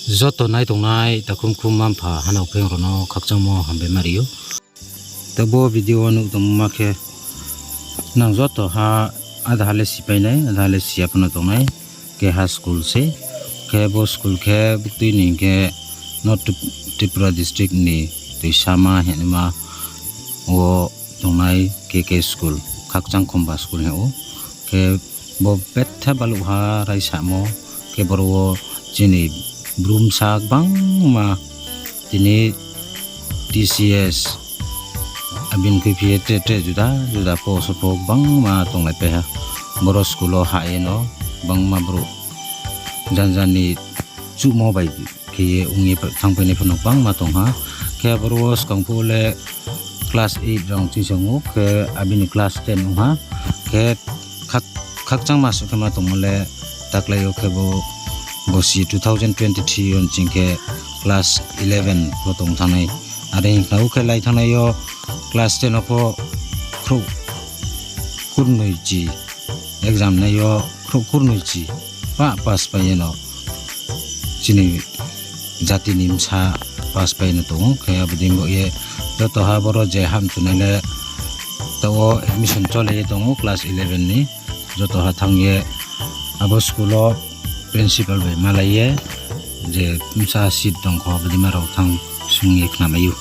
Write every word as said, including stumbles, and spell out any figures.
Joto nai tongnai takhum khum mma mpha hanao pheng rao no khakchangmo hambai ma ri ou. Tei bo video wo nuh tongmo ma khe, nang joto ha ada ha le sipai nai, ada ha le si ya pho no tongnai, keha school se. Khe bo school khe buktui ni hing khe North Tripura district ni Toisama hingnaima wo tongnai K K school, Khakchangkhumba school hing ou. Khe bo betha baluh ha raisamo, khe boro wo chini Bru bsa gbangma tini T C S, abini khuiphi ye tre tre juda juda post wo pho gbangma tonglaipai ha. Boro school wo hah ye no gbangma brouh janja ni chuhmo bai khe ye ong ye thanngpai nai pho no gbangma tong ha. Khe boro wo skang phuh le class eight rao ching se ong ou, khe abini class ten ong ha. Khe khak-, khakchangma suh khe ma tongmo le taklái yo khe bo, bo si two thousand twenty three yo ching khe class eleven pho tong thanngnai. Are hing khna ou khe lai thanngnai yo class ten wo pho khrouh kurnoi chi, exam nai yo khrouh kurnoi chi pa pass pai ye no chini jati ni bsa pass pai no tong ou. Khe abo dei bo ye joto ha boro je ham chunai le taoh wo admission chole ye tong ou class eleven ni. Joto ha thanng ye abo school wo principal bai malai ye je bsa seat tong kho abo dei ma rao thanng sung ye khnamai ou.